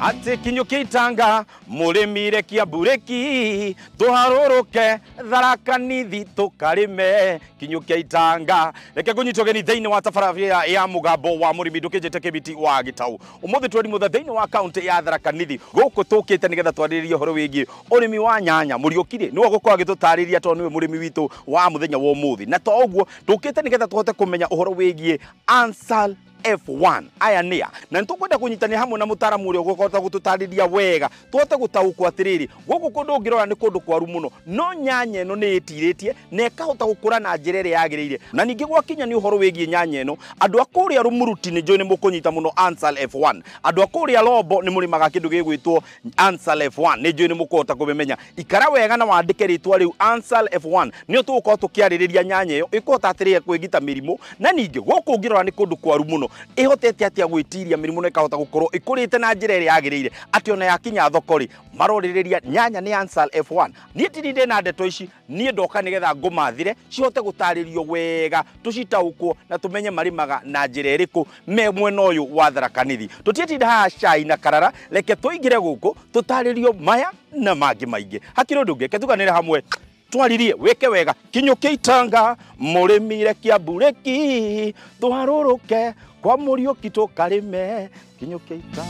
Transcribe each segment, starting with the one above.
Ati kinyukia itanga mũrĩmire Kiamburĩki tũharũrũke Tharaka Nithi tũkarĩme kinyukia itanga. Reke ngũnyite ũgeni thĩinĩ wa tabarĩra ya mũgambo wa mũrĩmi ndũkĩnjĩte Kĩbiti wa Gĩtaũ. Ũmũthĩ twĩ mũtha thĩinĩ wa kaunti ya Tharaka Nithi gũkũ tũkĩte nĩgetha twarĩrĩrie ũhoro wĩgiĩ ũrĩmi wa nyanya. Mũriũki rĩ nĩwe ũgũkorwo agĩtũtarĩria tondũ nĩwe mũrĩmi witũ wa mũthenya wa ũmũthĩ, na to ũguo tũkĩte nĩgetha tũhote kũmenya ũhoro wĩgiĩ Ansal F1 aya nĩa, na nĩtũkwenda kũnyitania hamwe na mũtaaramu ũrĩa ũgũkota gũtũtarĩria wega tũhote gũtaũkwo atĩrĩrĩ gũkũ kũndũ ũngĩrora nĩ kũndũ kwaru mũno, no nyanya ĩno nĩ ĩtirĩtie na ĩkahota gũkũra na njĩra ĩrĩa yagĩrĩire. Na ningĩ gwakinya nĩ ũhoro wĩgiĩ nyanya ĩno, andũ a kũrĩa Rumuruti nĩ njũĩ nĩ mũkũnyita mũno Ansal F1, andũ a kũrĩa Rombo nĩ mũrĩmaga kĩndũ gĩgwĩtwo Ansal F1, nĩ njũĩ nĩ mũkũhota kũmĩmenya. Ikara wega na wandĩke rĩtwa rĩu Ansal F1, nĩyo tũgũkorwo tũkĩarĩrĩria nyanya ĩyo ĩkũhota atĩrĩrĩ kwĩgita mĩrimũ, na ningĩ gũkũ ũngĩrora nĩ kũndũ kwaru mũno ihotete atia gwitiria mĩrimũ na ĩkahota gũkorwo ĩkũrĩte na njĩra ĩrĩa yagĩrĩire atĩ ona yakinya thoko rĩ marorĩrĩria nyanya nĩ Ansal F1. Niĩ ndirĩ na ndeto ici, niĩ ndoka nĩgetha ngũmathire cihote gũtarĩrio wega tũcitaũkwo na tũmenye marĩmaga na njĩra ĩrĩkũ me mwena ũyũ wa Tharaka Nithi. Tũtiĩtinda haha cai na karara, reke tũingĩre gũkũ tũtarĩrio maya na mangĩ maingĩ. Hakĩrĩ ũndũ ũngĩ, reke tuganĩre hamwe twaririe wike wega. Kinyukia itanga mũrĩmire Kiamburĩki tũharũrũke kwa Mũriũki tũkarĩme kinyukia itanga.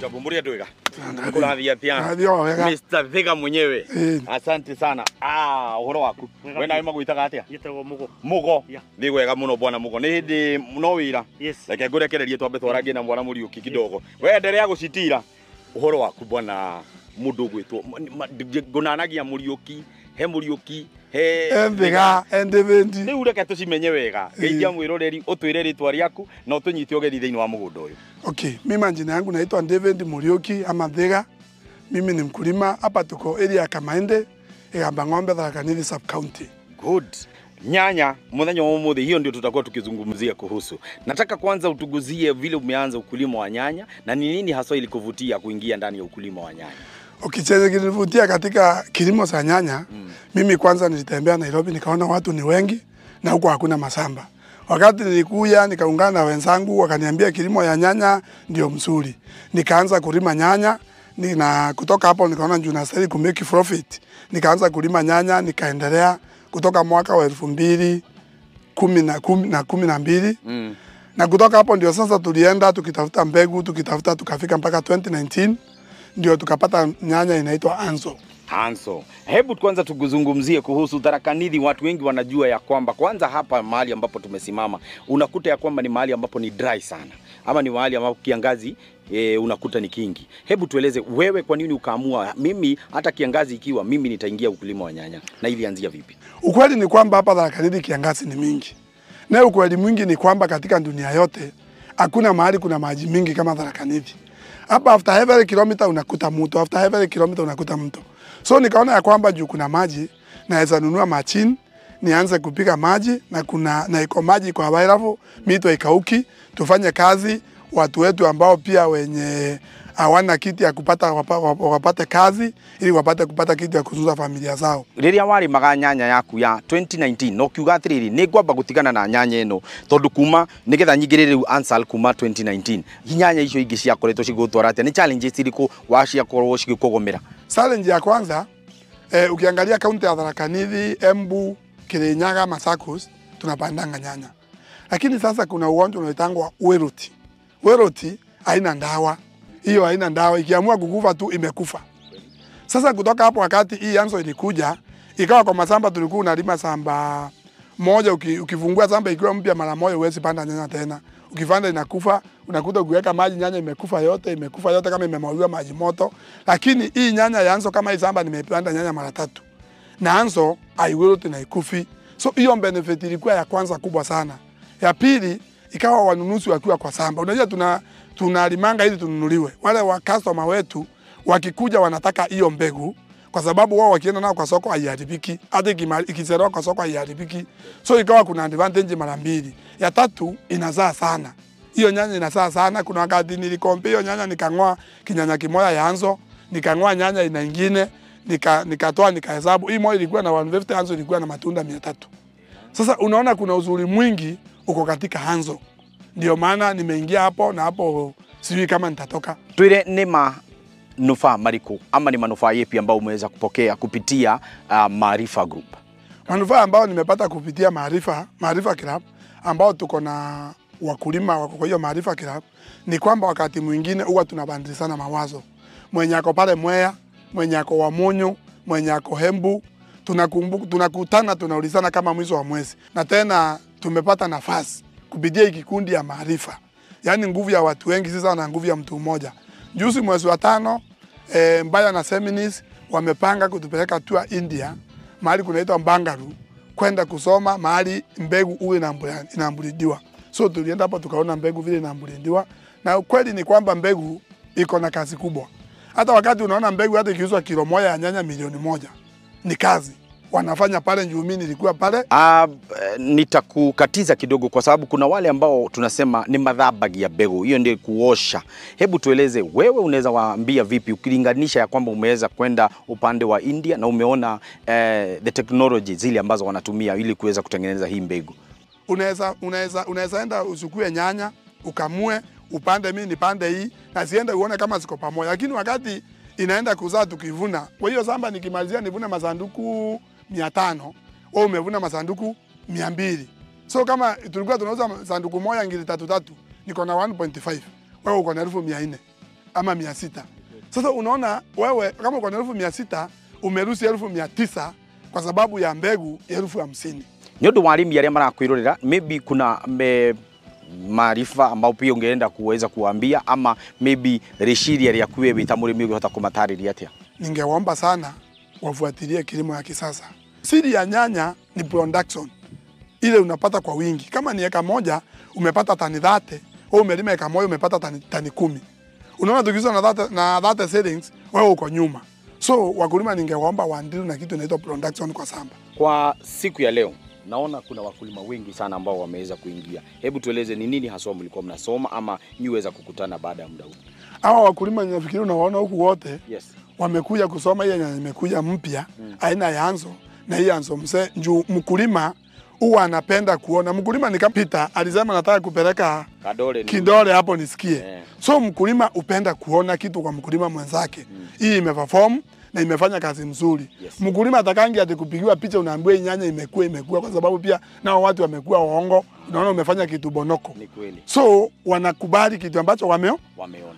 Jambo mũrĩ andũ ega, kũrathiĩ atĩa? Mr. Thiga mwenyewe, asante sana. Ũhoro waku we nawe magwĩtaga atĩa? Njĩtagwo Mugo. Mugo, nĩ wega mũno bwana Mugo, nĩ hĩndĩ no wĩra. Reke ngũrekererie twambe twarangie na mwana Mũriũki kidogo. We endelea gũcitira. Ũhoro waku bwana mũndũ ũgwĩtwo ngũnanagia Mũriũki, he Mũriũki, he Thiga, Ndĩbĩndi. Rĩu reke tũcimenye wega, geithia mwĩroreri ũtwĩre rĩtwa rĩaku na ũtũnyite ũgeni thĩinĩ wa mũgũnda ũyũ. Okay, mimi majina yangu naitwa David Muriuki ama Thiga. Mimi ni mkulima hapa, tuko area ya Kamaende, Igamba Ng'ombe, Tharaka Nithi sub county. Good. Nyanya mũthenya wa ũmũthĩ hiyo ndio tutakuwa tukizungumzia kuhusu. Nataka kwanza utuguzie vile umeanza ukulima wa nyanya na ni nini haswa ilikuvutia kuingia ndani ya ukulima wa nyanya. Okay, chenye kilinivutia katika kilimo cha nyanya, mimi kwanza nilitembea Nairobi nikaona watu ni wengi na huko hakuna mashamba. Wakati nilikuja nikaungana na wenzangu wakaniambia kilimo ya nyanya ndio mzuri. Nikaanza kulima nyanya na kutoka hapo nikaona juu nastahili ku make profit. Nikaanza kulima nyanya nikaendelea kutoka mwaka wa 2012. Na kutoka hapo ndio sasa tulienda tukitafuta mbegu, tukitafuta tukafika mpaka 2019 ndio tukapata nyanya inaitwa Anzo. Anzo. Hebu kwanza tuguzungumzie kuhusu Tharaka Nithi. Watu wengi wanajua ya kwamba kwanza hapa mahali ambapo tumesimama unakuta ya kwamba ni mahali ambapo ni dry sana, ama ni mahali ambapo kiangazi unakuta ni kingi. Hebu tueleze wewe kwa nini ukaamua mimi hata kiangazi ikiwa mimi nitaingia ukulima wa nyanya, na ilianzia vipi? Ukweli ni kwamba hapa Tharaka Nithi kiangazi ni mingi. Na ukweli mwingi ni kwamba katika dunia yote hakuna mahali kuna maji mingi kama Tharaka Nithi. Hapa after every kilometer unakuta mto, after every kilometer unakuta mto. So nikaona ya kwamba juu kuna maji naweza nunua machine nianze kupika maji, na kuna na iko maji kwa available, mito ikauki, tufanye kazi watu wetu ambao pia wenye hawana kiti ya kupata wapate kazi ili wapate kupata kiti ya kutunza familia zao. Rĩrĩa warĩmaga nyanya yaku ya 2019 no kiuga atĩrĩrĩ nĩ ngwamba gũtigana na nyanya ĩno tondũ kuma nĩgetha nyingĩrĩre rĩu Ansal kuma 2019 nyanya icio ingĩ ciakoretwo cigũtwara atĩa, nĩ challenges irĩkũ waciakorwo cigĩkũgũmĩra? Challenge ya kwanza, ukiangalia kaunti ya Tharaka Nithi, Embu, Kirinyaga, Machakos tunapandanga nyanya. Lakini sasa kuna ugonjwa unaoitangwa weroti. Weroti haina ndawa. Hiyo haina ndawa, ikiamua kukufa tu imekufa. Sasa kutoka hapo wakati hii Anzo ilikuja, ikawa kwa masamba tulikuwa unalima samba moja, ukifungua samba ikiwa mpya mara moja huwezi panda nyanya tena. Ukipanda inakufa, unakuta ukiweka maji nyanya imekufa yote kama imemwagiwa maji moto. Lakini hii nyanya ya Anzo kama hii samba nimepanda nyanya mara tatu. Na Anzo haiweroti na ikufi. So hiyo benefit ilikuwa ya kwanza kubwa sana. Ya pili ikawa wanunuzi wakiwa kwa samba. Unajua tunalimanga ili tununuliwe. Wale wa customer wetu wakikuja wanataka hiyo mbegu kwa sababu wao wakienda nao kwa soko haiharibiki, hata ikichelewa kwa soko haiharibiki. So ikawa kuna advantage mara mbili. Ya tatu inazaa sana. Hiyo nyanya inazaa sana. Kuna wakati nilikompe hiyo nyanya nikangoa kinyanya kimoja ya Anzo, nikangoa nyanya ina nyingine, nikatoa nikahesabu. Hii moja ilikuwa na 150, Anzo ilikuwa na matunda 300. Sasa unaona kuna uzuri mwingi uko katika Anzo. Ndio maana nimeingia hapo na hapo sijui kama nitatoka. Twire ni manufaa mariku ama ni manufaa yepi ambao umeweza kupokea kupitia Maarifa Group? Manufaa ambao nimepata kupitia Maarifa Club, ambao tuko na wakulima wako kwa hiyo Maarifa Club, ni kwamba wakati mwingine huwa tunabadilishana mawazo. Mwenye ako pale Mwea, mwenye ako Wamunyu, mwenye ako Hembu, tunakutana, tunaulizana kama mwisho wa mwezi. Na tena tumepata nafasi kupitia kikundi ya Maarifa. Yaani nguvu ya watu wengi sasa na nguvu ya mtu mmoja. Juzi mwezi wa 5, Mbaya na Seminis wamepanga kutupeleka tour India, mahali kunaitwa Bangalore, kwenda kusoma mahali mbegu uwe inaambulidiwa. So tulienda hapo tukaona mbegu vile inaambulidiwa, na ukweli ni kwamba mbegu iko na kazi kubwa. Hata wakati unaona mbegu hata ikiuzwa kilo moja ya nyanya 1,000,000 ni kazi wanafanya pale. Njumi nilikuwa pale. Nitakukatiza kidogo kwa sababu kuna wale ambao tunasema ni madhabagi ya mbegu, hiyo ndio kuosha. Hebu tueleze wewe unaweza waambia vipi ukilinganisha ya kwamba umeweza kwenda upande wa India na umeona the technology zile ambazo wanatumia ili kuweza kutengeneza hii mbegu. Unaweza enda usukue nyanya, ukamue, upande mimi nipande hii na siende uone kama ziko pamoja. Lakini wakati inaenda kuzaa tukivuna, kwa hiyo samba nikimalizia nivune masanduku 500, wewe umevuna masanduku 200. So kama tulikuwa tunauza sanduku moja ngiri 3 niko na 1.5, wewe uko na 1400 ama 600. Sasa unaona wewe kama uko na 1600 umeruhusu 1900 kwa sababu ya mbegu 50,000. Ni undu wa arimi aria marakwirorera, maybe kuna maarifa ambao pia ungeenda kuweza kuambia ama maybe reciria rĩaku wewe wĩ ta mũrĩmi ũngĩhota kũmatarĩria atĩa? Ningewaomba sana wafuatilie kilimo ya kisasa. Siri ya nyanya ni production. Ile unapata kwa wingi. Kama ni eka moja umepata tani 30, wewe umelima eka moja umepata tani 10. Unaona tukiuza na 30 seedlings wewe uko nyuma. So wakulima ningewaomba waandili na kitu inaitwa production kwa shamba. Kwa siku ya leo naona kuna wakulima wengi sana ambao wameweza kuingia. Hebu tueleze ni nini haswa mlikuwa mnasoma ama niweza kukutana baada ya muda huu? Hawa wakulima ninafikiri unawaona huku wote. Yes. Wamekuja kusoma hii nyanya imekuja mpya, aina ya Anzo na hii Anzo mzee. Njoo mkulima huwa anapenda kuona. Mkulima ni kama Peter alisema nataka kupeleka kidole hapo nisikie. Yeah. So mkulima upenda kuona kitu kwa mkulima mwenzake. Hii imeperform na imefanya kazi nzuri. Yes. Mkulima atakangi ati kupigiwa picha unaambiwa nyanya imekua kwa sababu pia nao watu wamekuwa waongo, unaona umefanya kitu bonoko. Ni kweli. So wanakubali kitu ambacho wameona.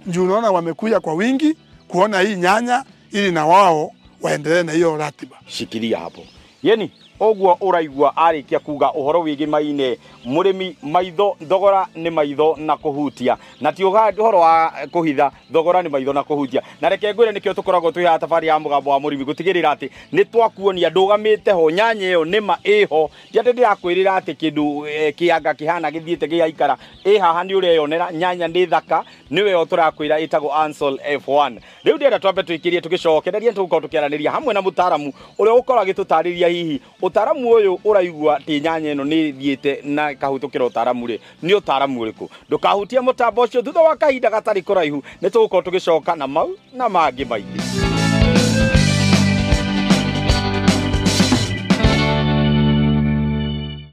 Ndio unaona wamekuja kwa wingi kuona hii nyanya ili na wao waendelee na hiyo ratiba. Shikilia hapo. Yeni oguo uraigua arikia kuga uhoro wigi maine murimi maitho thogora ni maitho na kuhutia na ti uhoro wa kuhitha thogora ni maitho na kuhutia na reke ngwire nikio tukoragwo twi haha tabari ya mugambo wa murimi gutigirira ati ni twakuonia ndugamite ho nyanya iyo nima iho ti ati ndirakwirira ati kindu kianga kihana githiite giaikara i haha ni ureyonera nyanya ni thaka niwe turakwira itagwo Ansel F1. Riu ndira twambe twikirie tugicokereria tugukorwo tukiaraniria hamwe na mutaramu uria ukoragwo agitutariria hihi utaramu uyu uraigua ti nyanya ino ni thiite na kahutukira utaramu ri ni utaramu uriku. Ndukahutie mutambo ucio thutha wa kahinda gatari kuraihu ni tugukorwo tugicoka na mau na mangi maingi.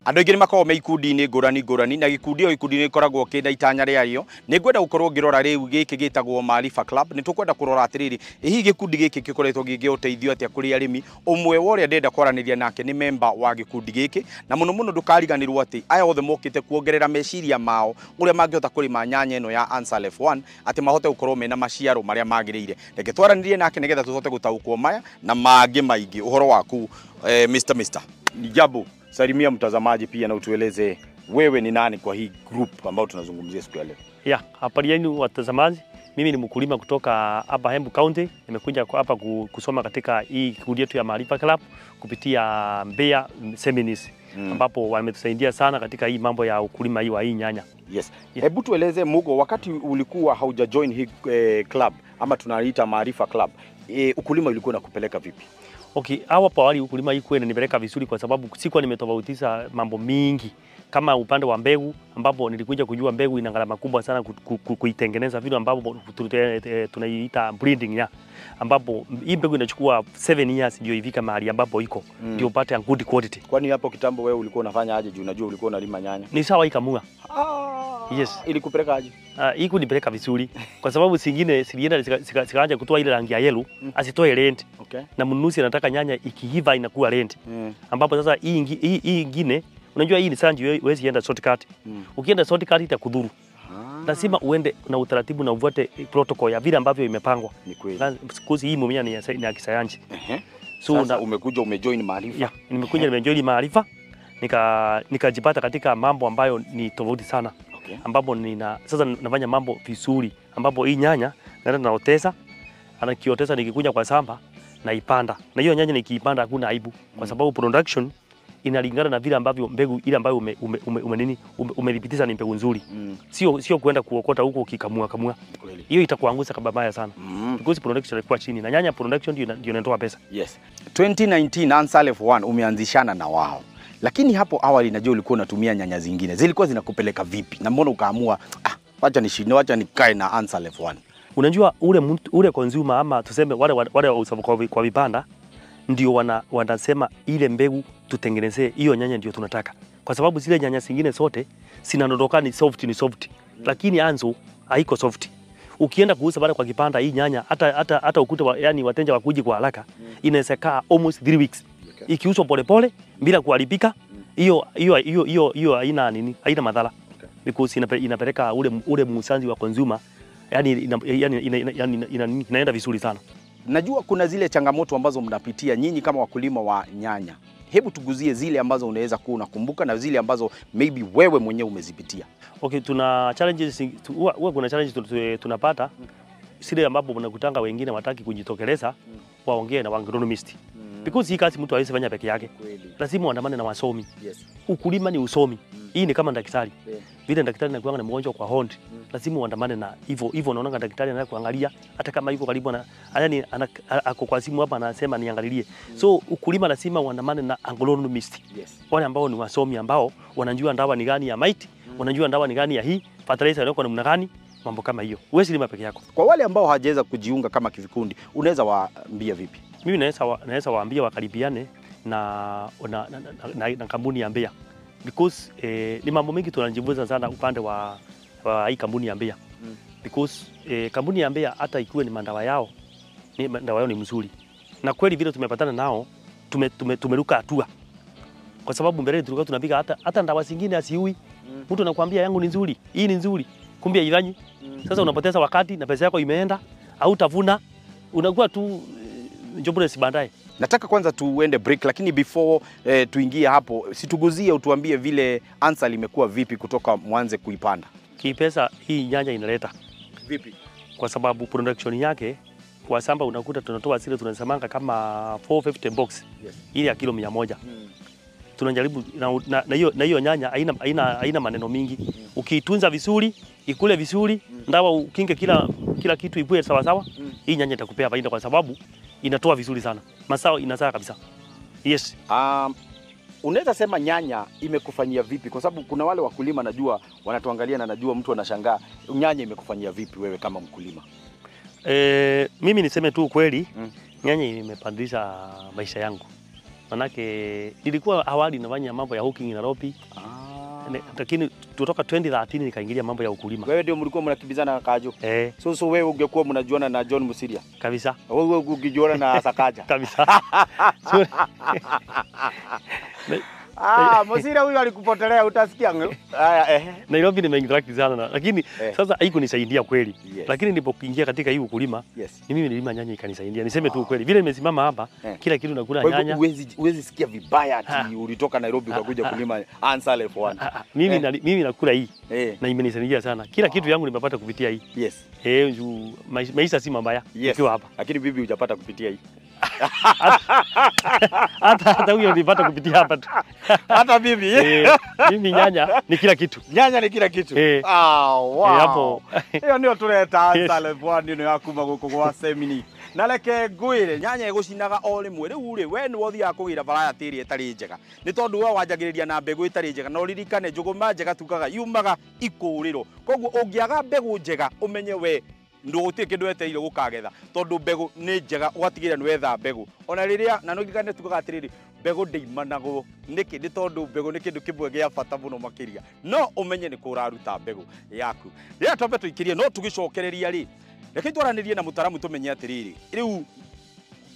Andũ aingĩ nĩ makoragwo me ikundi-inĩ ngũrani ngũrani na gĩkundi o gĩkundi nĩ gĩkoragwo kĩna itanya rĩarĩo. Nĩ ngwenda gũkorwo ngĩrora rĩu gĩkĩ gĩtagwo Maarifa Club. Nĩ tũkwenda kũrora atĩrĩrĩ, hihi gĩkundi gĩkĩ gĩkoretwo gĩkĩ ũteithio atĩa kũrĩ arĩmi. Ũmwe wa ũrĩa ndĩrenda kwaranĩria nake nĩ memba wa gĩkundi gĩkĩ, na mũno mũno ndũkariganĩrwo atĩ aya othe mokĩte kuongerera meciria mao ũrĩa mangĩhota kũrĩma nyanya ĩno ya Ansel F1 atĩ mahote gũkorwo mena maciaro marĩa magĩrĩire. Reke twaranĩrie nake nĩgetha tũhote gũtaũkwo maya na mangĩ maingĩ. Ũhoro waku Mr. Jambo. Salimia mtazamaji pia na utueleze wewe ni nani kwa hii group ambayo tunazungumzia siku ya leo. Ya, habari yenu watazamaji. Mimi ni mkulima kutoka hapa Embu County. Nimekuja hapa kusoma katika hii kikundi yetu ya Maarifa Club kupitia Mbeya Seminars, ambapo wametusaidia sana katika hii mambo ya ukulima hii wa hii nyanya. Yes. Hebu tueleze Mugo, wakati ulikuwa hauja join hii club ama tunaita Maarifa Club, ukulima ulikuwa unakupeleka vipi? Okay, hapo awali ukulima hii inanipeleka vizuri kwa sababu sikuwa nimetofautisha mambo mingi kama upande wa mbegu, ambapo nilikuja kujua mbegu ina gharama kubwa sana kuitengeneza vile ambapo tunaiita breeding ya, ambapo hii mbegu inachukua 7 years ndio ifika mahali ambapo iko ndio upate good quality. Kwani hapo kitambo wewe ulikuwa unafanya aje juu unajua ulikuwa unalima nyanya? Ni sawa ikamua. Yes. Ilikupeleka aje? Hii kunipeleka vizuri kwa sababu zingine zilienda zikaanza kutoa ile rangi ya yellow, asitoe red. Okay. Na mnunuzi anataka nyanya ikiiva inakuwa red. Ambapo sasa hii ingine unajua hii ni sanji, huwezi enda shortcut. Ukienda shortcut itakudhuru. Lazima uende na utaratibu na ufuate protocol ya vile ambavyo imepangwa. Ni kweli. Siku hii mumia ni ya kisayansi. So sasa umekuja umejoin maarifa. Yeah, nimekuja nimejoin maarifa. Nikajipata katika mambo ambayo ni tofauti sana. Okay. Ambapo nina sasa nafanya mambo vizuri, ambapo hii nyanya naenda naoteza, anakioteza nikikuja kwa shamba naipanda. Na hiyo nyanya nikiipanda hakuna aibu kwa sababu production inalingana na vile ambavyo mbegu ile ambayo umelipitiza ni mbegu nzuri. Sio kuenda kuokota huko ukikamua kamua. Hiyo itakuangusha kabaya sana. Because production ilikuwa chini na nyanya production ndio inatoa pesa. Yes. 2019 Ansal F1 umeanzishana na wao. Lakini hapo awali najua ulikuwa unatumia nyanya zingine. Zilikuwa zinakupeleka vipi? Na mbona ukaamua wacha nishinde, wacha nikae na Ansal F1? Unajua ule consumer ama tuseme wale wauza kwa vibanda ndio wanasema ile mbegu tutengenezee hiyo nyanya ndio tunataka. Kwa sababu zile nyanya zingine zote zinadondoka ni soft. Lakini Anzo haiko soft. Ukienda kuuza pale kwa kipanda hii nyanya hata ukute yani wateja wakuji kwa haraka, inaweza kaa almost 3 weeks. Okay. Ikiuzwa polepole bila kuharibika, hiyo haina nini, haina madhara. Okay. Because inapeleka ule muuzaji wa consumer, yani inaenda vizuri sana. Najua kuna zile changamoto ambazo mnapitia nyinyi kama wakulima wa nyanya. Hebu tuguzie zile ambazo unaweza kuwa unakumbuka na zile ambazo maybe wewe mwenyewe umezipitia. Okay, tuna challenges, huwa kuna challenges tunapata zile ambapo mnakutanga wengine wataki kujitokeleza waongee na agronomist. Because hii kazi mtu hawezi fanya peke yake. Lazima uandamane na wasomi. Yes. Ukulima ni usomi. Hii ni kama daktari. Vile daktari anakuanga na mgonjwa kwa hondi, lazima uandamane na hivyo hivyo. Unaona daktari anaanza kuangalia hata kama yuko karibu na yani ako kwa simu hapa anasema niangalilie. So ukulima lazima uandamane na agronomist. Yes. Wale ambao ni wasomi ambao wanajua ndawa ni gani ya mite, wanajua ndawa ni gani ya hii, fertilizer inawekwa namna gani, mambo kama hiyo. Huwezi lima peke yako. Kwa wale ambao hawajaweza kujiunga kama kivikundi, unaweza waambia vipi? Mimi naweza waambia wakaribiane na kampuni ya Mbeya. Because ni mambo mengi tunajifunza sana upande wa hii kampuni ya Mbeya. Because kampuni ya Mbeya hata ikiwe ni mandawa yao, ni mzuri. Na kweli vile tumepatana nao, tumeruka hatua. Kwa sababu mbele tulikuwa tunapiga hata ndawa zingine asiui. Mtu anakuambia yangu ni nzuri, hii ni nzuri, kumbe haifanyi. Sasa unapoteza wakati na pesa yako imeenda, hautavuna, unakuwa tu jobless baadaye. Nataka kwanza tuende break, lakini before tuingie hapo, situguzie utuambie vile Ansal imekuwa vipi kutoka mwanze kuipanda. Kipesa hii nyanya inaleta vipi? Kwa sababu production yake kwa shamba unakuta tunatoa zile tunasemanga kama 450 box. Yes. Ile ya kilo 100. Tunajaribu na hiyo nyanya haina maneno mingi. Ukiitunza vizuri, ikule vizuri, ndawa ukinge kila kitu ipue sawa sawa, hii nyanya itakupea faida kwa sababu inatoa vizuri sana. Masao inazaa kabisa. Yes. Unaweza sema nyanya imekufanyia vipi? Kwa sababu kuna wale wakulima najua wanatuangalia na najua mtu anashangaa nyanya imekufanyia vipi wewe kama mkulima? Mimi niseme tu kweli, nyanya imepandisha maisha yangu. Manake nilikuwa awali nafanya mambo ya hawking Nairobi. Lakini kutoka 2013 nikaingilia mambo ya ukulima. Wewe ndio mlikuwa mnakimbizana na Kajo. So wewe ungekuwa mnajuana na John Musiria. Kabisa. Wewe ungejuana na Sakaja. Kabisa. Musiria huyu alikupotelea utasikia. Haya Nairobi nimeinteract sana lakini sasa haikunisaidia kweli. Yes. Lakini nilipoingia katika hii ukulima, yes, ni mimi nilima nyanya ikanisaidia. Niseme tu kweli. Vile nimesimama hapa, kila kitu nakula nyanya. Huwezi sikia vibaya ati ulitoka Nairobi ukakuja kulima Ansal F1. Mimi nakula hii na imenisaidia sana. Kila kitu yangu nimepata kupitia hii. Yes. Maisha si mabaya nikiwa hapa. Lakini bibi hujapata kupitia hii. Hata huyo nilipata kupitia hapa tu. Hata bibi. Mimi nyanya ni kila kitu. Nyanya ni kila kitu. Wow. Hapo. Hiyo ndio tuleta Ansal F1 ndio yakuma guku gwa Semini. Na reke ngwire nyanya igucinaga o rimwe riu ri we ni wothiaga kugira variety ĩrĩa ĩtarĩ njega nĩ tondũ we wanjagĩrĩria na mbegũ ĩtarĩ njega na ũririkane njũgũma njega tugaga yumaga ikũrĩro koguo ũngĩaga mbegũ njega ũmenye we Ndũgũtirĩ kĩndũ wetereire gũkagetha tondũ mbegũ nĩ njega ũgatigĩrĩra nĩ wetha mbegũ. Ona rĩrĩa na no ngikane tugaga atĩrĩrĩ, mbegũ ndĩimanagwo. Nĩkĩ? Nĩ tondũ mbegũ nĩ kĩndũ kĩmwe gĩa bata mũno makĩria. No ũmenye nĩ kũ ũraruta mbegũ yaku. Rĩrĩa twambe tũikĩrie no tũgĩcokereria rĩ, reke twaranĩrie na mũtaramu tũmenye atĩrĩrĩ, rĩu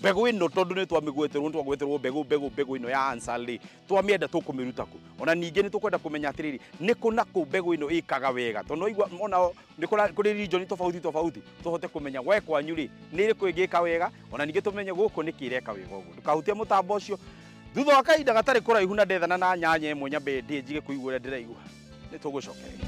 mbegũ ĩno tondũ nĩ twamĩgweterwo, nĩ twagweterwo mbegũ mbegũ mbegũ ĩno ya Ansal rĩ, twamĩenda tũkũmĩruta kũ? Ona ningĩ nĩ tũkwenda kũmenya atĩrĩrĩ, nĩ kũ na kũ mbegũ ĩno ĩkaga wega, tondũ waigua ona nĩ kũrĩ region tofauti tofauti, tũhote kũmenya we kwanyu rĩ nĩ ĩrĩkũ ĩngĩka wega, ona ningĩ tũmenye gũkũ nĩkĩ ĩreka wega ũguo. Ndũkahutie mũtambo ũcio. Thutha wa kahinda gatarĩ kũraihu na ndethana na nyanya ĩmwe nyambe ndĩe njige kũigua ũrĩa ndĩraigua, nĩ tũgũcokereria.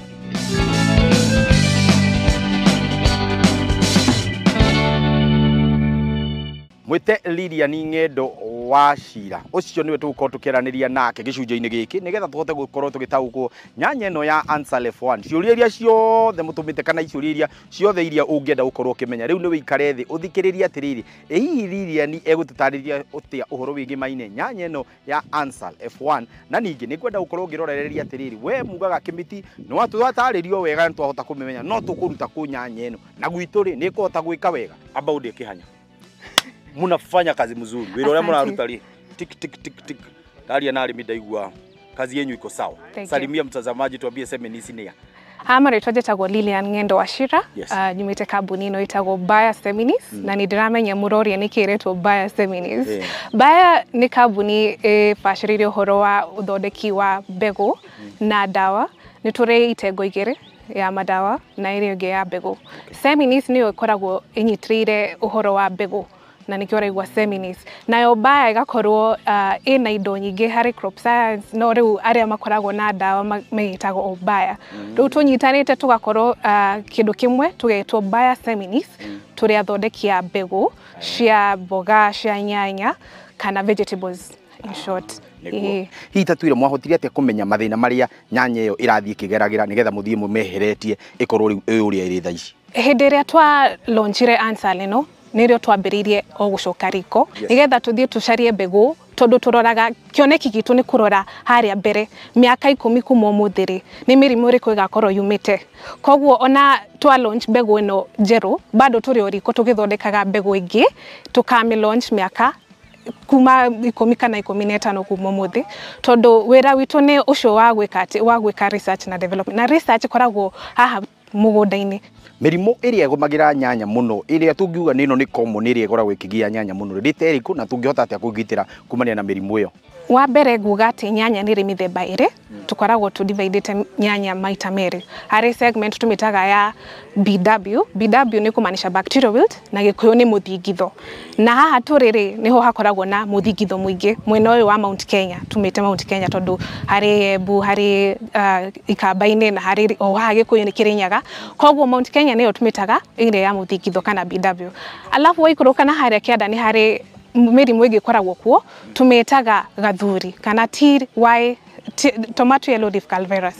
Mwĩte Lilian Ng'endo wa Cira ũcio nĩwe tũgũkorwo tũkĩaranĩria nake gĩcunjĩ-inĩ gĩkĩ nĩgetha tũhote gũkorwo tũgĩtaũkwo nyanya ĩno ya Ansal F1. Ciũria iria ciothe mũtũmĩte kana ciũria iria ciothe iria ũngĩenda gũkorwo ũkĩmenya rĩu nĩ wĩikare thĩ ũthikĩrĩrie atĩrĩrĩ, ĩ hihi Lilian egũtũtarĩria ũtĩa ũhoro wĩgĩmaine nyanya ĩno ya Ansal F1. Na ningĩ nĩ ngwenda gũkorwo ngĩrorereria atĩrĩrĩ, we mugaga kĩmĩti nĩ watũtarĩrio wega nĩ twahota kũmĩmenya, no tũkũruta kũ nyanya ĩno na gwitũ rĩ nĩ ĩkũhota gwĩka wega. Amba ũndĩe kĩhanya. Munafanya kazi mzuri. Wĩra ũrĩa mũraruta rĩ, tik tik tik tik. Ndaria na arĩmi ndaigua kazi yenyu iko sawa. Salimia mtazamaji tuambie Seminis nĩa. Ha marĩtwa njĩtagwo Lilian Ng'endo wa Cira. Yes. Nyumĩte kambuni ĩno ĩtagwo Bayer Seminis, na nĩ ndĩramenya mũroria nĩkĩ ĩretwo Bayer Seminis. Yeah. Bayer nĩ kambuni ĩbacĩrĩire ũhoro wa ũthondeki wa mbegũ na ndawa. Nĩ tũrĩ itengo igĩrĩ ya madawa na ĩrĩa ĩngĩ ya mbegũ. Seminis nĩyo ĩkoragwo ĩnyitĩrĩire ũhoro wa mbegũ na nĩkĩo ũraigua Seminis. Nayo Bayer ĩgakorwo ĩna indo nyingĩ harĩ crop science, no rĩu arĩa makoragwo na ndawa meĩtagwo o Bayer. Rĩu tũnyitanĩte tũgakorwo kĩndũ kĩmwe tũgetwo Bayer Seminis, tũrĩ athondeki a mbegũ cia mboga, cia nyanya kana vegetables in short. Nĩguo. Hihi ta twire mwahotire atĩa kũmenya mathĩna marĩa nyanya ĩyo ĩrathiĩ ĩkĩgeragĩra nĩgetha mũthiĩ mũmeheretie ĩkorwo rĩu ĩ ũrĩa ĩrĩ thaa ici? Hĩndĩ ĩrĩa twa launchire Ansal ĩno nĩrĩo twambĩrĩirie o gũcoka riko. Yes. Nĩgetha tũthiĩ tũcarie mbegũ, tondũ tũroraga kĩoneki gitũ nĩ kũrora harĩa mbere mĩaka 10 kuma ũmũthĩ rĩ, nĩ mĩrimũ ĩrĩkũ ĩgakorwo yumĩte. Koguo ona twa launch mbegũ ĩno njerũ bado tũrĩ o riko tũgĩthondekaga mbegũ ĩngĩ tũkamĩ launch mĩaka kuma 10 kana 15 kuma ũmũthĩ, tondũ wĩra witũ nĩ ũcio wa gwĩka atĩ, wa gwĩka research na development, na research ĩkoragwo haha mũgũnda-inĩ. Mĩrimũ ĩrĩa ĩgũmagĩra nyanya mũno ĩrĩa tũngiuga nĩ ĩno nĩ common ĩrĩa ĩkoragwo ĩkĩgia nyanya mũno rĩ, ta ĩrĩkũ na tũngĩhota atĩa kũgitĩra kumania na mĩrimũ ĩyo? Wa mbere nguga atĩ nyanya nĩ ĩrĩ mĩthemba ĩrĩ, tũkoragwo tũ-dividĩte nyanya maita merĩ. Harĩ segment tũmĩtaga ya BW, BW nĩ kũmaanisha bacterial wilt na Gĩkũyũ nĩ mũthingitho. Na haha tũrĩ rĩ, nĩho hakoragwo na mũthingitho mũingĩ mwena ũyũ wa Mount Kenya, tũmĩte Mount Kenya tondũ harĩ Embu, harĩ Ikamba-inĩ na harĩ o haha Gĩkũyũ nĩ Kĩrĩnyaga. Koguo Mount Kenya nĩyo tũmĩtaga ĩrĩa ya mũthingitho kana BW. Alafu waikũrũka na harĩa kĩanda nĩ harĩ mĩrimũ ĩngĩ ĩkoragwo kuo tũmĩtaga gathuri kana TY, tomato yellow leaf curl virus.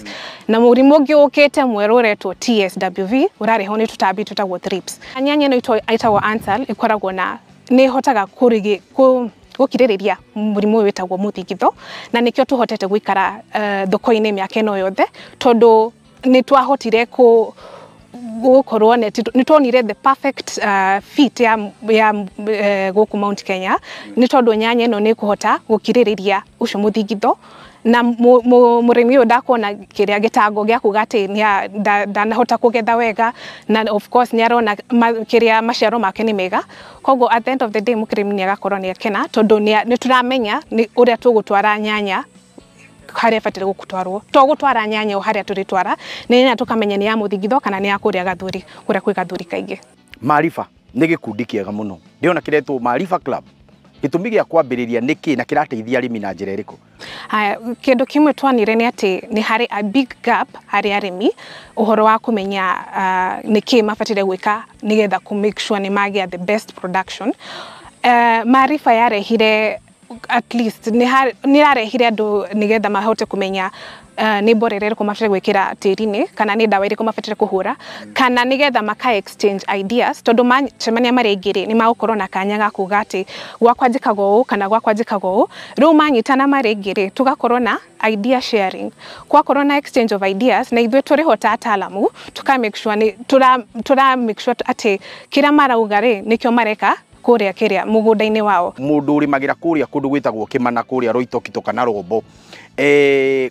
Na mũrimũ ũngĩ ũkĩte mwerũ ũretwo TSWV ũrarehwo nĩ tũtambi tũtagwo thrips. Nyanya ĩno ĩtagwo Ansal ĩkoragwo na nĩ ĩhotaga gũkirĩrĩria mũrimũ ũyũ wĩtagwo mũthingitho, na nĩkĩo tũhotete gũikara thoko-inĩ mĩaka ĩno yothe, tondũ nĩ twahotire gũkorwo nĩ tuonire the perfect fit ya gũkũ Mount Kenya, nĩ tondũ nyanya ĩno nĩ ĩkũhota gũkirĩrĩria ũcio mũthingitho, na mũrĩmi ũyũ ndakuona kĩrĩa gĩtango gĩa kuga atĩ ndanahota kũgetha wega, na of course nĩ arona kĩrĩa maciaro make nĩ mega. Koguo at the end of the day mũrĩmi nĩ agakorwo nĩ akena, tondũ nĩ tũramenya nĩ ũrĩa tũgũtwara nyanya harĩa ĩbataire gũtwarwo. To gũtwara nyanya o harĩa tũrĩtwara, nĩ nyanya tũkamenya nĩ ya mũthingitho kana nĩ ya kũrĩa gathuri, kũrĩa kwĩ gathuri kaingĩ. Maarifa nĩ gĩkundi kĩega mũno. Ndĩrona kĩretwo Maarifa Club. Gĩtũmi gĩa kwambĩrĩria nĩ kĩ na kĩrateithia arĩmi na njĩra ĩrĩkũ? Haya, kĩndũ kĩmwe twanire nĩ atĩ nĩ harĩ a big gap harĩ arĩmi ũhoro wa kũmenya nĩ kĩ mabataire gwĩka nĩgetha kũ make sure nĩ magĩa the best production. Maarifa yarehire at least nĩ yarehire andũ nĩgetha mahote kũmenya nĩ mborera ĩrĩkũ mabataire gwĩkĩra tĩri-inĩ kana nĩ ndawa ĩrĩkũ mabataire kũhũra kana nĩgetha maka exchange ideas tondũ macemania marĩ aingĩ rĩ nĩ magũkorwo na kanya ga kuga atĩ gwakwa njĩkaga ũũ kana gwakwa njĩkaga ũũ. Rĩu manyitana marĩ aingĩ rĩ tũgakorwo na idea sharing, kwakorwo na exchange of ideas, na ithuĩ tũrĩ ho ta ataalamu tuka make sure nĩ tura make sure atĩ kĩrĩa marauga rĩ nĩkĩo mareka kũrĩa kĩrĩa mũgũnda-inĩ wao. Mũndũ ũrĩmagĩra kũrĩa kũndũ gwĩtagwo Kĩmana kũrĩa Roitokito kana Rombo,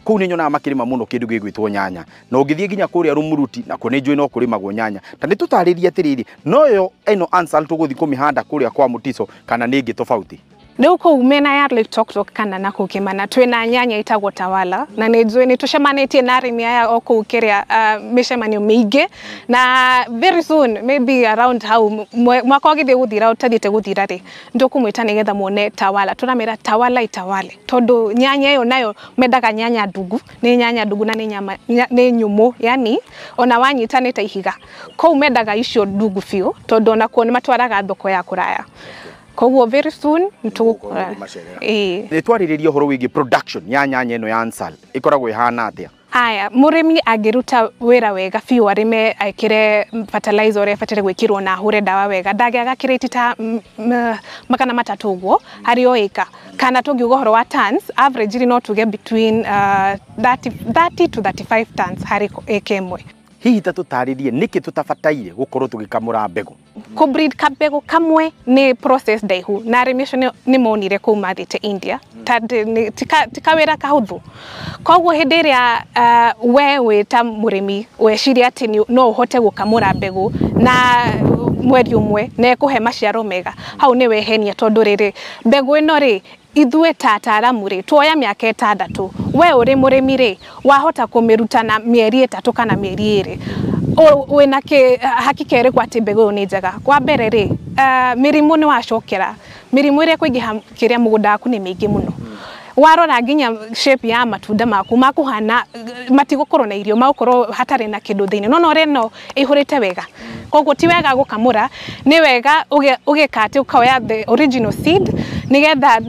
kũu nĩ nyonaga makĩrĩma mũno kĩndũ gĩgwĩtwo nyanya, na ũngĩthiĩ nginya kũrĩa Rumuruti nakuo nĩ njũĩ no kũrĩmagwo nyanya. Ta nĩ tũtarĩrie atĩrĩrĩ, noyo ĩno Ansal tũgũthiĩ kũmĩhanda kũrĩa kwa Mutiso kana nĩ ĩngĩ tofauti? Rĩu kũu mĩena ya Loitoktok kana na kũu Kĩmana twĩna nyanya ĩtagwo Tawala, na nĩ njũĩ nĩ tũcemanĩtie na arĩmi aya o kũu kĩrĩa mĩcemanio mĩingĩ, na very soon maybe around hau mwaka ũgĩthiĩ gũthira ũtathiĩte gũthira rĩ nĩtũkũmwĩta nĩgetha muone Tawala. Tũramĩra Tawala itawale tondũ nyanya ĩyo nayo mendaga nyanya ndungu, nĩ nyanya ndungu na nĩ nyũmũ, yani ona wanyita nĩ ta ihiga. Kũu mendaga icio ndungu biũ tondũ onakuo nĩ matwaraga thoko ya kũraya. Koguo very soon nĩ twarĩrĩria ũhoro wĩgiĩ production ya nyanya ĩno ya Ansal ĩkoragwo ĩhana atĩa? Aya, mũrĩmi angĩruta wĩra wega biũ arĩme ekĩre fertilizer ũrĩa ĩbataire gwĩkĩrwo na ahũre ndawa wega ndangĩaga kĩrĩti ta 300 ũguo harĩ o ĩka, kana tũngiuga ũhoro wa tons average no tuge between 30 to 35 tons harĩ ĩka ĩmwe. Hihi ta tũtarĩrie nĩkĩ tũtabataire gũkorwo tũgĩkamũra mbegũ? Kũ breed kambegũ kamwe nĩ process ndaihu na arĩmi acio nĩ monire kũu mathiĩte India ti kawĩra kahũthũ. Koguo hĩndĩ ĩrĩa we wĩ ta mũrĩmi weciria atĩ no ũhote gũkamũra mbegũ na mweri ũmwe na ĩkũhe maciaro mega, hau nĩ wehenia tondũ rĩrĩ mbegũ ĩno rĩ ithuĩ ta ataaramu rĩ tuoya mĩaka 6, we ũrĩ mũrĩmi rĩ wahota kũmĩruta na mĩeri 3 kana mĩeri 2. Wĩna hakika ĩrĩkũ atĩ mbegũ ĩyo nĩ njega? Kwa mbere rĩ mĩrimũ nĩ wacokera, mĩrimũ ĩrĩa ĩkũingĩha kĩrĩa mũgũnda waku nĩ mĩingĩ mũno. Warora nginya shape ya matunda maku makuhana matigũkorwo na irio, magũkorwo hatarĩ na kĩndũ thĩinĩ, no ũrĩa ĩno ĩihũrĩte wega. Koguo ti wega gũkamũra, nĩ wega ũgĩka atĩ ũkoya the original seed nĩgetha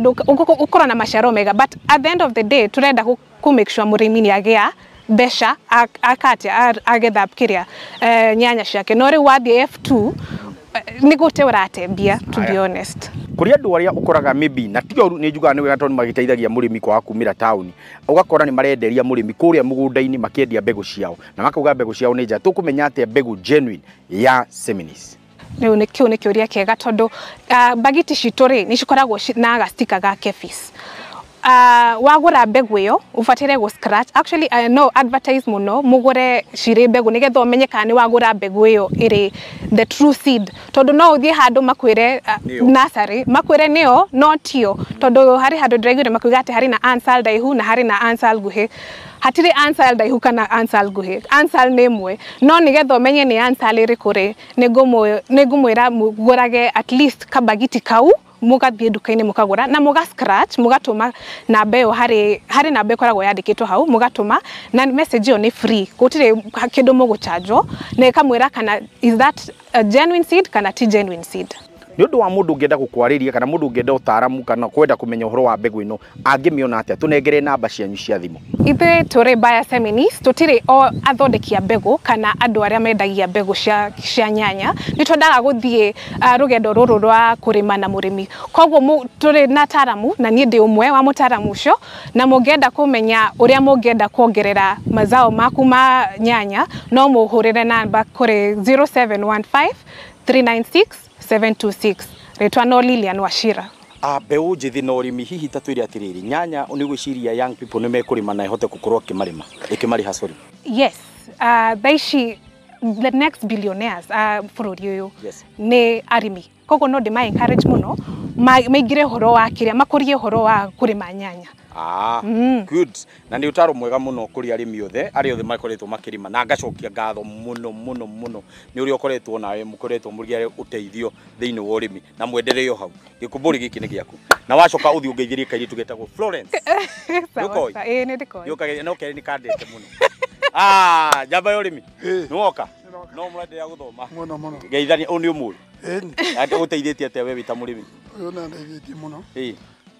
ũkorwo na maciaro mega, but at the end of the day tũrenda kũ make sure mũrĩmi nĩ agĩa mbeca akatia agetha kĩrĩa nyanya ciake. No rĩu wathiĩ F2 nĩ gũte ũrate mbia, to be honest. Kũrĩ andũ arĩa ũkoraga maybe na ti oru nĩ njugaga nĩ wega tondũ magĩteithagia mũrĩmi kwaga kumĩra taũni, ũgakora nĩ marenderia mũrĩmi kũrĩa mũgũnda-inĩ makĩendia mbegũ ciao na makauga mbegũ ciao nĩ njega. Tũkũmenya atĩa mbegũ genuine ya Seminis? Rĩu kĩu nĩ kĩũria kĩega tondũ bagiti citũ rĩ nĩ cikoragwo na gastika ga KEPHIS. Wagũra mbegũ ĩyo ũbataire gũ scratch, actually no advertise mũno mũgũre cirĩ mbegũ nĩgetha ũmenye kana nĩ wagũra mbegũ ĩyo ĩrĩ the true seed, tondũ no ũthiĩ handũ makwĩre nursery makwĩre nĩyo no tio, tondũ harĩ handũ ndĩraiguire makiuga atĩ harĩ na Ansal ndaihu na harĩ na Ansal nguhĩ. Hatirĩ Ansal ndaihu kana Ansal nguhĩ, Ansal nĩ ĩmwe, no nĩgetha ũmenye nĩ Ansal ĩrĩkũ rĩ nĩ ngũmwĩra mũgũrage at least kabagiti kau, mũgathiĩ nduka-inĩ mũkagũra na mũga scratch mũgatũma namba ĩyo harĩ namba ĩkoragwo yandĩkĩtwo hau, mũgatũma na message ĩyo nĩ free, gũtirĩ kĩndũ mũgũchanjwo, na ĩkamwĩra kana is that a genuine seed kana ti genuine seed. Nĩ ũndũ wa mũndũ ũngĩenda gũkwarĩria kana mũndũ ũngĩenda ũtaaramu kana kwenda kũmenya ũhoro wa mbegũ ĩno angĩmĩona atĩa? Tũnengere namba cianyu cia thimũ. Ithuĩ tũrĩ Bayer Seminis, tũtirĩ o athondeki a mbegũ kana andũ arĩa mendagia mbegũ cia nyanya, nĩ twendaga gũthiĩ rũgendo rũrũ rwa kũrĩma na mũrĩmi. Koguo tũrĩ na ataaramu na niĩ ndĩ ũmwe wa mũtaaramu ũcio, na mũngĩenda kũmenya ũrĩa mũngĩenda kuongerera mazao maku ma nyanya no mũhũrĩre namba kũrĩ 0715 396 726. Rĩtwa no Lilian Wachira. Mbeũ njĩthĩ na ũrĩmi, hihi ta twĩre atĩrĩrĩ, nyanya nĩ gwĩciria young people nĩ mekũrĩma na ĩhote gũkorwo ĩkĩmarĩma ĩkĩmarĩha? Sorry. Yes, thaa ici the next billionaires bũrũri ũyũ nĩ arĩmi, koguo no ndĩma encourage mũno maingĩre ũhoro wa kĩrĩa makũrie ũhoro wa kũrĩma nyanya. Good. Na nĩ ũtaro mwega mũno kũrĩ arĩmi othe arĩa othe makoretwo makĩrĩma, na ngacokia ngatho mũno mũno mũno nĩ ũrĩa ũkoretwo nawe mũkoretwo mũrĩ ũteithio thĩinĩ wa ũrĩmi, na mwendereo hau. Gĩkũmbũri gĩkĩ nĩ gĩaku, na wacoka ũthiĩ ũngeithĩrie kairĩtu getagwo Florence. Nĩũkoĩ? Ĩĩ nĩ ndĩkoĩ. Nĩũkageria no kerĩ nĩ kandete mũno. Njamba ya ũrĩmi nĩwoka no mũrenderea gũthoma mũno mũno. Geithania, ũyũ nĩ ũmũĩ? Ĩni. Agũteithĩtie atĩa we wĩ ta mũrĩmi? Ũyũ nĩ andeithĩtie mũno Ĩĩ.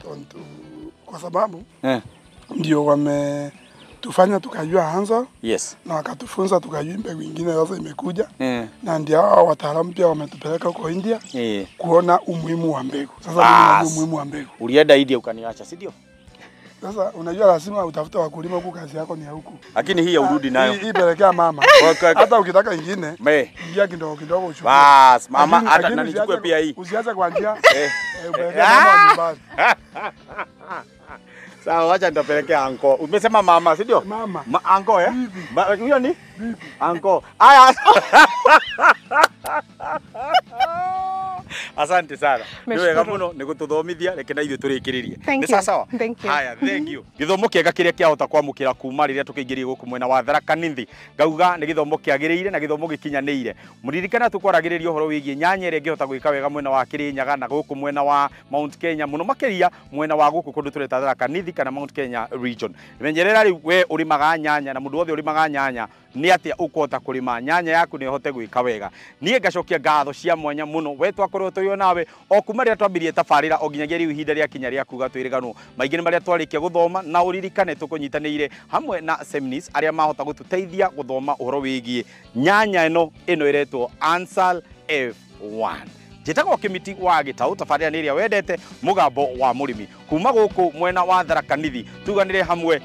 tondũ kwa sababu ndio Tufanya tukajua Ansal. Yes. Na wakatufunza tukajua mbegu ingine sasa imekuja. Yeah. Na ndio hao wataalamu pia wametupeleka huko India. Yeah. Kuona umuhimu wa mbegu. Sasa mimi najua umuhimu wa mbegu. Ulienda India ukaniacha, si ndio? Sasa unajua lazima utafute wakulima huku, kazi yako ni ya huku. Lakini hii ya urudi nayo. Hii pelekea mama. Hata ukitaka ingine, ingia kidogo kidogo uchukue. Bas, mama hata na nichukue pia hii. Usiache kwa njia. Upelekee mama nyumbani. Sawa, acha nitapelekea anko. Umesema mama, si ndio? Mama. Anko eh? Huyo ni? Anko. Aya. Asante sana. Nĩ wega mũno nĩ gũtũthomithia, reke na ithuĩ tũrĩkĩrĩrie. Nĩ sawa sawa? Haya, thank you. Gĩthomo kĩega kĩrĩa kĩahota kwamũkĩra kuma rĩrĩa tũkĩingĩrie gũkũ mwena wa Tharaka Nithi. Ngauga nĩ gĩthomo kĩagĩrĩire na gĩthomo gĩkinyanĩire. Mũririkana tũkwaragĩrĩria ũhoro wĩgiĩ nyanya ĩrĩa ĩngĩhota gwĩka wega mwena wa Kĩrĩnyaga na gũkũ mwena wa Mount Kenya, mũno makĩria mwena wa gũkũ kũndũ tũreta Tharaka Nithi kana Mount Kenya region. Menyerera rĩu we ũrĩmaga nyanya na mũndũ wothe ũrĩmaga nyanya nĩ atĩa ũkũhota kũrĩma nyanya yaku nĩ ũhote gwĩka wega. Niĩ ngacokia ngatho cia mwanya mũno we twakorwo tũrĩ o nawe o kuma rĩrĩa twambirie tabarĩra o nginyagia rĩu ihinda rĩa kinya rĩa kuga twĩrĩganwo. Maingĩ nĩ marĩa twarĩkia gũthoma na ũririkane tũkũnyitanĩire hamwe na Semnis arĩa mahota gũtũteithia gũthoma ũhoro wĩgiĩ nyanya ĩno ĩretwo Ansal F1. Njĩtagwo Kĩmiti wa Gĩtaũ, tabarĩra nĩ ĩrĩa wendete, mũgambo wa mũrĩmi kuma gũkũ mwena wa Tharaka Nithi. Tuganĩre hamwe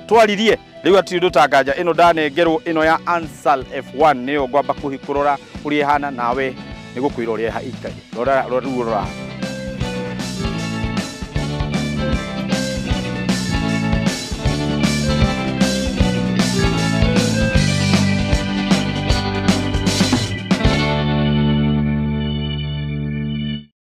twaririe rĩu atirĩ ũndũ tanganja ĩno ndanengerwo ĩno ya Ansal F1 nĩyo ngwamba kũrora ũrĩa ĩhana nawe nĩ gũkwĩra ũrĩa ĩikaire. Rora rora rĩu rora.